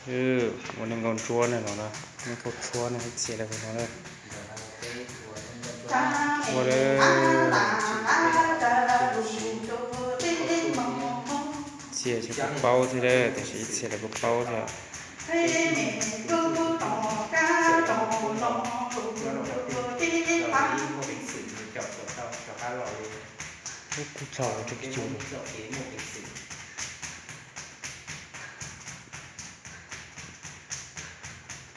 Ua neej nkauj ntsuab ne no na, neej nkauj tshuab ne, ib txhia lawv no na. Ua le, txhia tsis kuj paub thiab, tiam sis ib txhia lawv kuj paub thiab. Kuj txhaum rau kiv cus.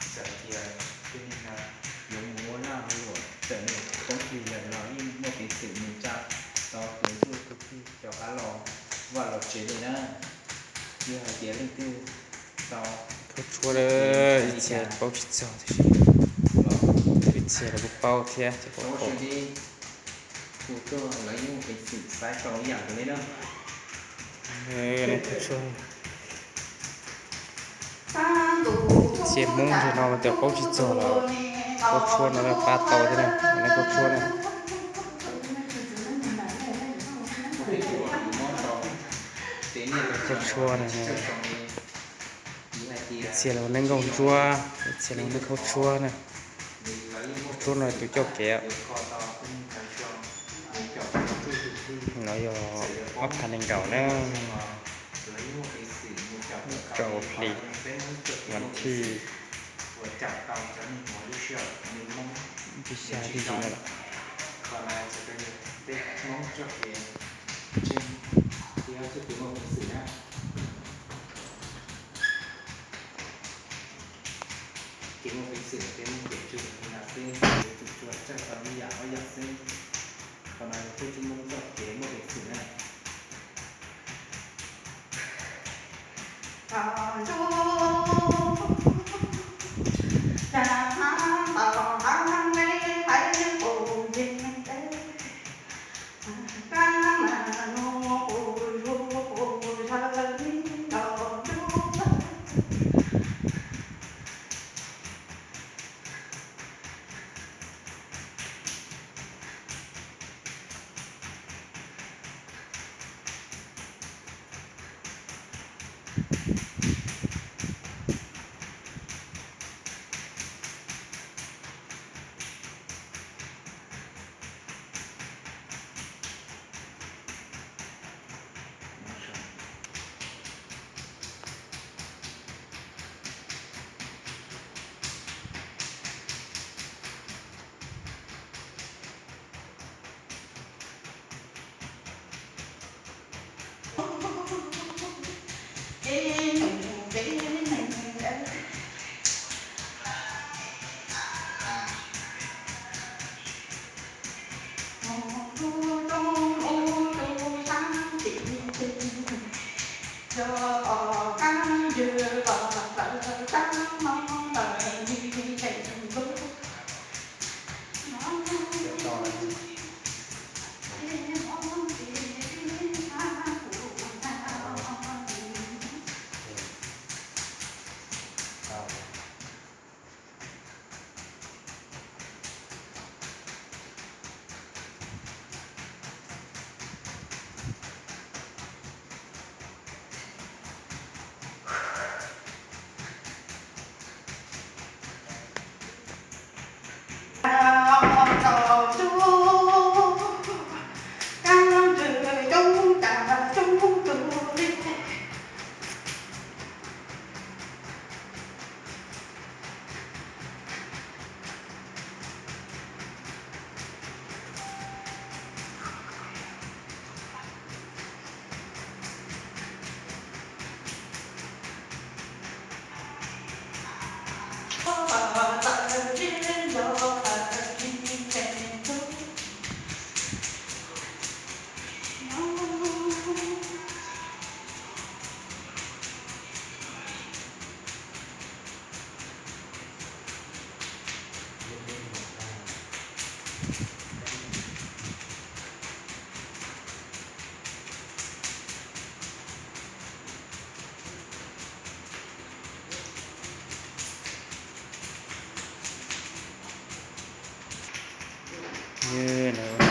Txawm tias tus neeg no yuav mus ua noj ua luam, txawm nws poob plig lawm los yeej muaj peev xwm mus tsa tau tus ntsuj tus twg cov qab los vaj los tsev li na. Yog hais tias leej twg tau khaub tshuab, ib txhia paub tsis txog tiam sis ib txhia lawv kuj paub thiab ces kuj paub. Tus tuaj lawv yeej muaj peev xwm xaiv tau ib yam nkaus li na. Khaub tshuab, txhia Hmoob ntawm no mas tias paub tsis txog los khaub tshuab no pab tau thiab na, khaub tshuab na. Khaub tshuab na, ib txhia los neej nkauj ntsuab, ib txhia los neej khaub tshuab na. Khaub tshuab no tus coj kev no yog ob phav nees nkaum na, rau hli vas thij, thij xya thij yim no lawm. Ces muaj peev xwm peb Hmoob pem tswj li no xwb, yuav tsum tsuas txawj tau ib yam ob yam xwb. Qhov no yog peb tib Hmoob txoj kev muaj peev xwm na.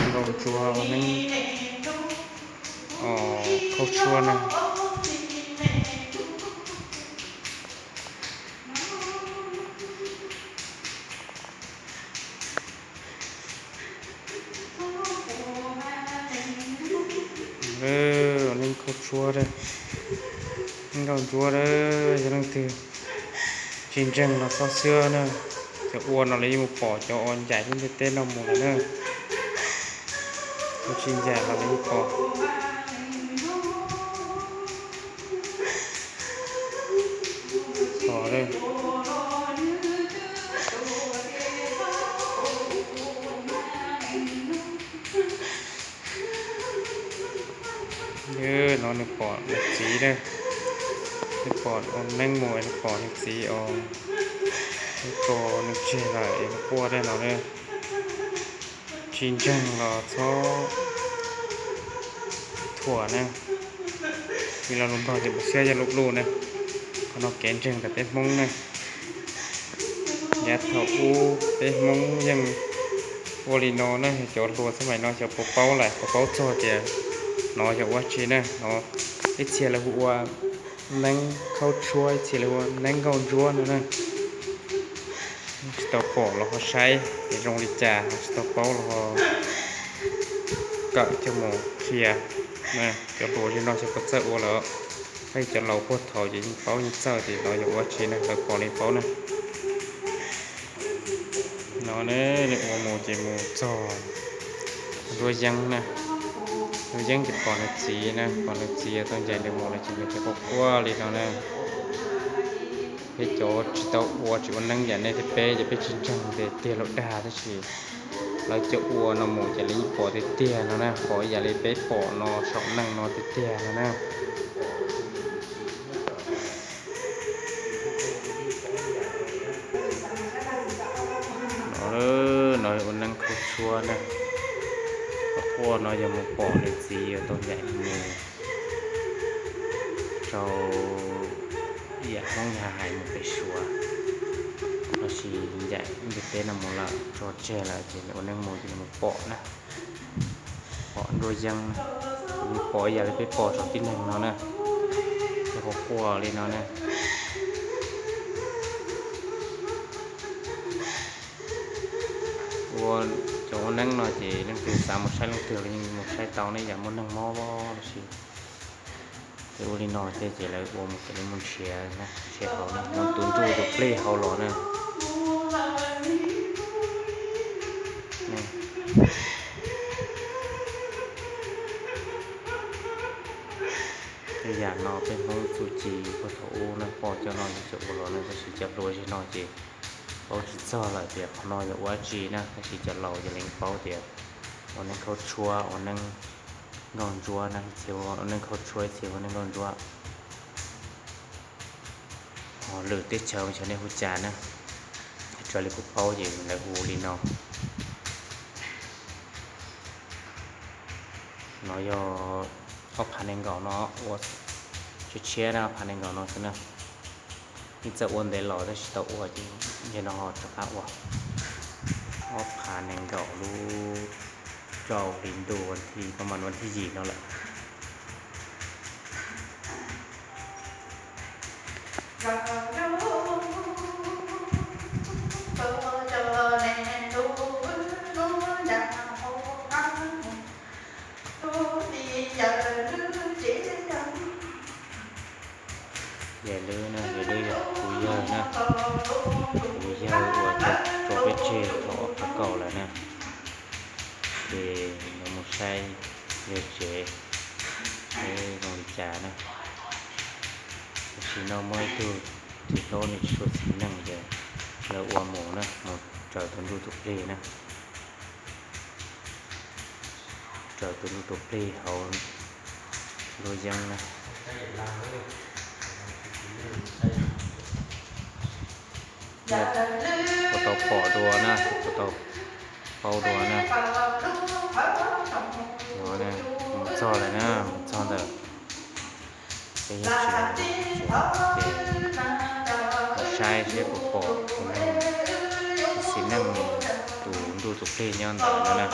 Nkauj ntsuab ua neeb khaub tshuab na. Ntsuab, neeg nkauj ntsuab, yog leej twg tsis ntseeg los txhob xyab na. Cov ua no lawv yeej mus pom cov uas ncaim lub ntiaj teb no mus lawm na. Tus tsis ncaim los lawv yeej pom. Pom, no nws pom nws txiv na. Nws pom ua neeb mus es nws pom nws txiv os, nws pom nws tseg lawm es nws quaj dab no na. Tsis ntseeg los txhob thuam na. Vim lo lus Nplog ces mus xyab yog luj luj na. Qhov no kev ntseeg ntawm peb Hmoob na. Yav thaum ub peb Hmoob yeej ua li no na, cov hluas xab maim no xyov puas paub lawm, puas paub txog tias no yog ua tsi na. No ib txhia lawv hu ua neeb khaub tshuab, ib txhia lawv hu ua neeb nkauj ntsuab no na. Tsis tau pom los ho saib es zoo li cas, tsis tau paub los ho kawm coj mus qhia. Cov hluas li no xyov puas txawj ua lawm, tab sis cov laus puag thaum ces yeej paub yeej txawj tias no yog ua tsi na, lawv pom li paub na. No ne, nws ua mus ces mus txog nruab yeeb na. Nruab yeeb ces pom nws txiv na, pom nws txiv tau ncaim nws mus lawm ces nws thiaj quaj quaj li no na. Peb cov tsis tau ua tsis ua neeb yam nej thiab peb ces peb tsis ntseeg tiag tiag los dag, tab sis lawv cov ua no mus ces lawv yeej pom tiag tiag no na, pom ib yam li peb pom no saum neej no tiag tiag no na. No, no ua neeb khaub tshuab na. Qhov quaj no yog mus pom nws txiv uas tau ncaim mus rau yam Hmoob yog hais mus pem Suav, los sis ncaim ntiaj teb no mus lawm tso tseg lawm ces nws ua neeb mus ces nws mus pom na. Pom nruab yeeb, pom ib yam li peb pom saum tib neeg no na. Qhov quaj li no na. Ua, cov ua neeb no ces leej twg xav mus saib leej twg los yeej mus saib tau ne, yam muaj neeg mob los sis ces ua li no thiab ces lawv ua mus ces lawv mus nrhiav na, nrhiav hauv na, mus tus ntsuj tus plig hauv los na. Tej yam no peb Hmoob txuj ci puag thaum ub na, pom cov no yus tseem ua los na, tab sis cov hluas zim no ces paub tsis txog lawm tias qhov no yog ua dab tsi na, tab sis cov laus ces lawv paub tias ua neeb khaub tshuab, ua neeb nkauj ntsuab na, ib txhia ua neeb khaub tshuab, ib txhia ua neeb nkauj ntsuab. Ho lwm teb chaws mas xyov nej hu cas na, raws li kuv paub ces lawv hu li no. No yog ob phav nees nkaum no ua tshiab tshiab na, ob phav nees nkaum no xwb na. Yeej txawj ua ntev los tab sis tau ua ces yog no ho rov qab ua. Ob phav nees nkaum lub rau hli ntuj vas thib, pab mas vas thib yim no lawm. Yawg Lwb na, yawg Lwb yog kuv yawg na, kuv yawg uas tso peb tseg thaum ob phav kaum lawm na. Ces yuav mus saib yawg tsev, saib zoo li cas na. Tam sim no muaj ib tug txiv hlob nws tsis tshua txiv neej ces lawv ua mus na, mus raws tus ntsuj tus plig na. Raws tus ntsuj tus plig hauv nruab yeeb na. Puas tau pom dua na, puas tau paub dua na. No, mus txog lawm na, mus txog ntawm peb yawg tsev, ces mus saib seb puas pom tus neeg, tus txiv neej, tus ntsuj tus plig nyob ntawm no na.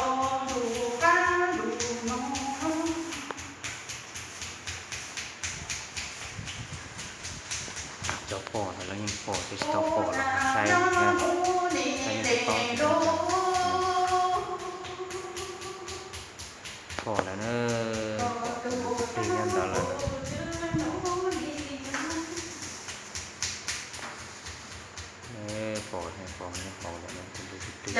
Cov pom ntawd lawv yeej pom, cov tsis tau pom los saib na, saib nej puas paub. Pom lawm na, pom tus Plig nyob ntawd lawm. Pom, pom nyob hauv ntawm no tus ntsuj plig plig.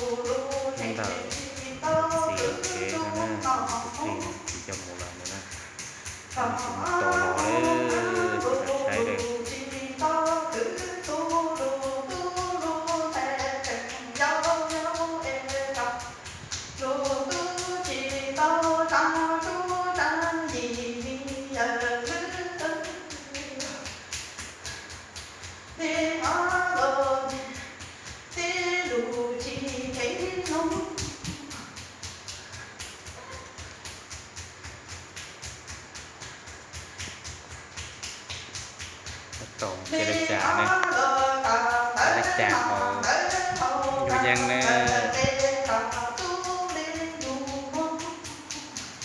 Tab tom hais hov na, nyob ntawm txiv kev no na, tus plig no tsis coj mus lawm no na. Tsis mus tos los li, tsis kam saib li. Tab tom mus cia li cas ne, cia li cas hauv Ntsuj Yeeb ne.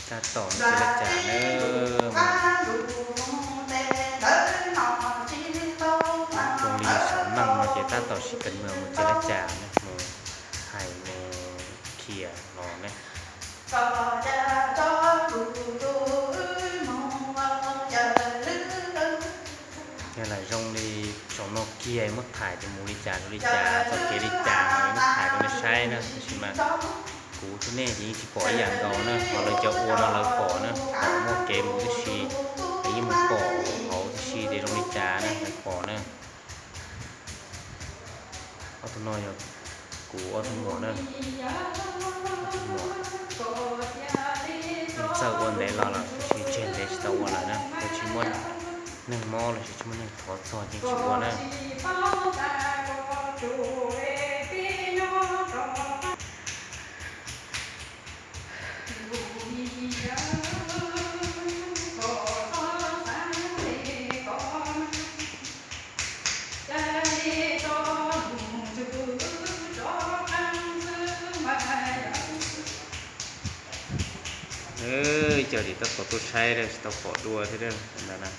Tab tom mus cia li cas ne. Zoo li saum neej no ces tab tom sib kawm mus cia li cas ne, mus hais mus khiav los ne. Yog lam zoo li tsaus no kiag muab thaij tias mus li cas zoo li cas, txoj kev li cas no muab thaij rau nej saib na, tab sis mas kuv thiab nej ces yeej tsis pom ib yam nkaus na, ho lawv cov ua no lawv pom na, pom muaj kev mus tib si, lawv yeej mus pom hauv tib si tias zoo li cas na, lawv pom na. Ob tug no yog kuv ob tug muam na, ob tug muam txawj ua ntev los lawm tab sis tseg ntev tsis tau ua lawm na, yog tsis muaj neeg mob los sis tsis muaj neeg thov txog ces tsis ua na. Cov tim tab tom tuaj saib tsis tau pom dua thiab ntawd na,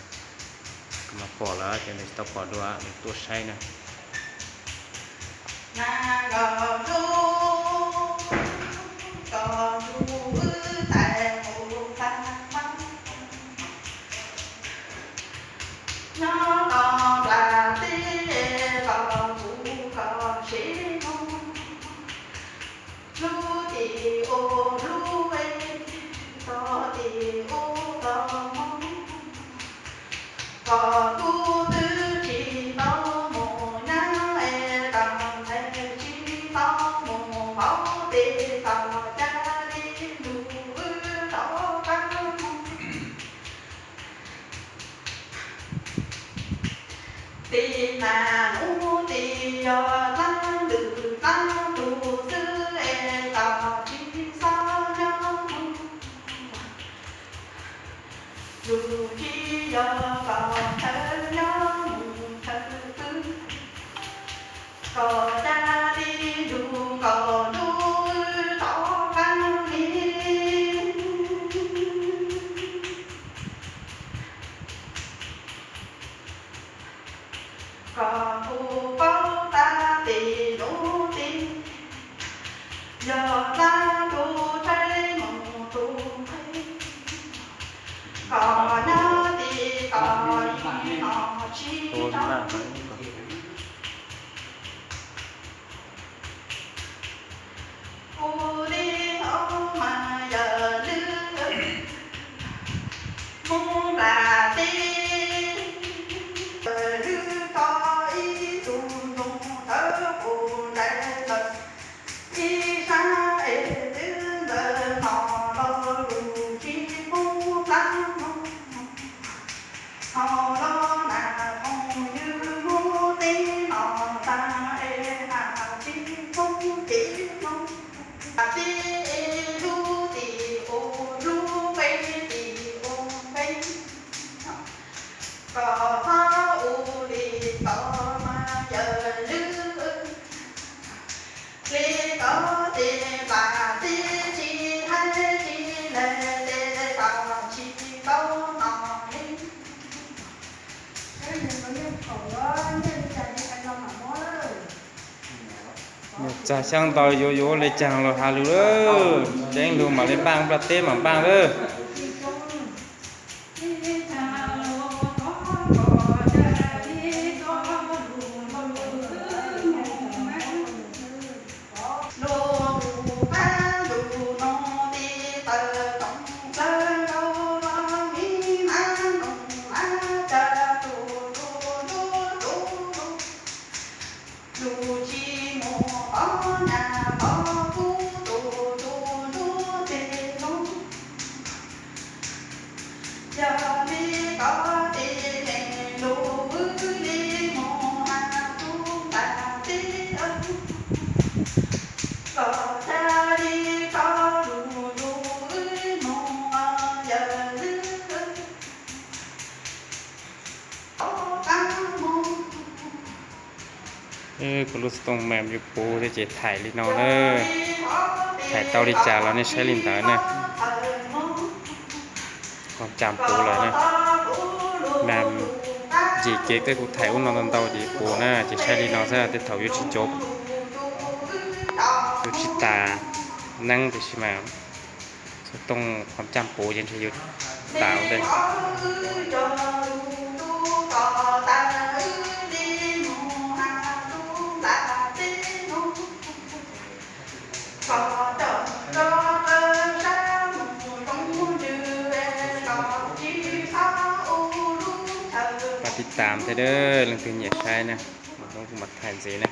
kuv mas pom lawm ces tsis tau pom dua, tuaj saib na. Tim nas hnub tim yog hnab lwm hnab lus xwb es tau tsis txhob nyob mus. Yus tsis yog kom chaw nyob mus chaw xwb, kom caj li yus kom lub rov qab li. Kom kuv paub tag tim hnub tim, yog hnab rau tsheb mus rau tsheb, kom nyob tim kom ib no tsis tau. Kuv li hauv mas yawm lwm, Nyuam txag xyab ntau yuav yuav le caag los has lug lawm, tseeb lug mam le npaaj, nplaj teb mam npaaj lawm. Kuv lub xov tooj mas yuav puv thiab ces thaij li no na. Thaij tau li cas los nej saib li ntawd na. Qhov cam puv lawm na. Mas ntsim kev tej kuv thaij ub no ntau ntau ces puv na, ces saib li no xwb, tej thaum yuav tsis nco, yuav tsis tas neeb tiam sis mas xov tooj qhov cam puv ces ntshe yuav tas ua ntej. Pab tib tam thiab, leej twg nyiam saib na, kuv mam thaij ntxiv na.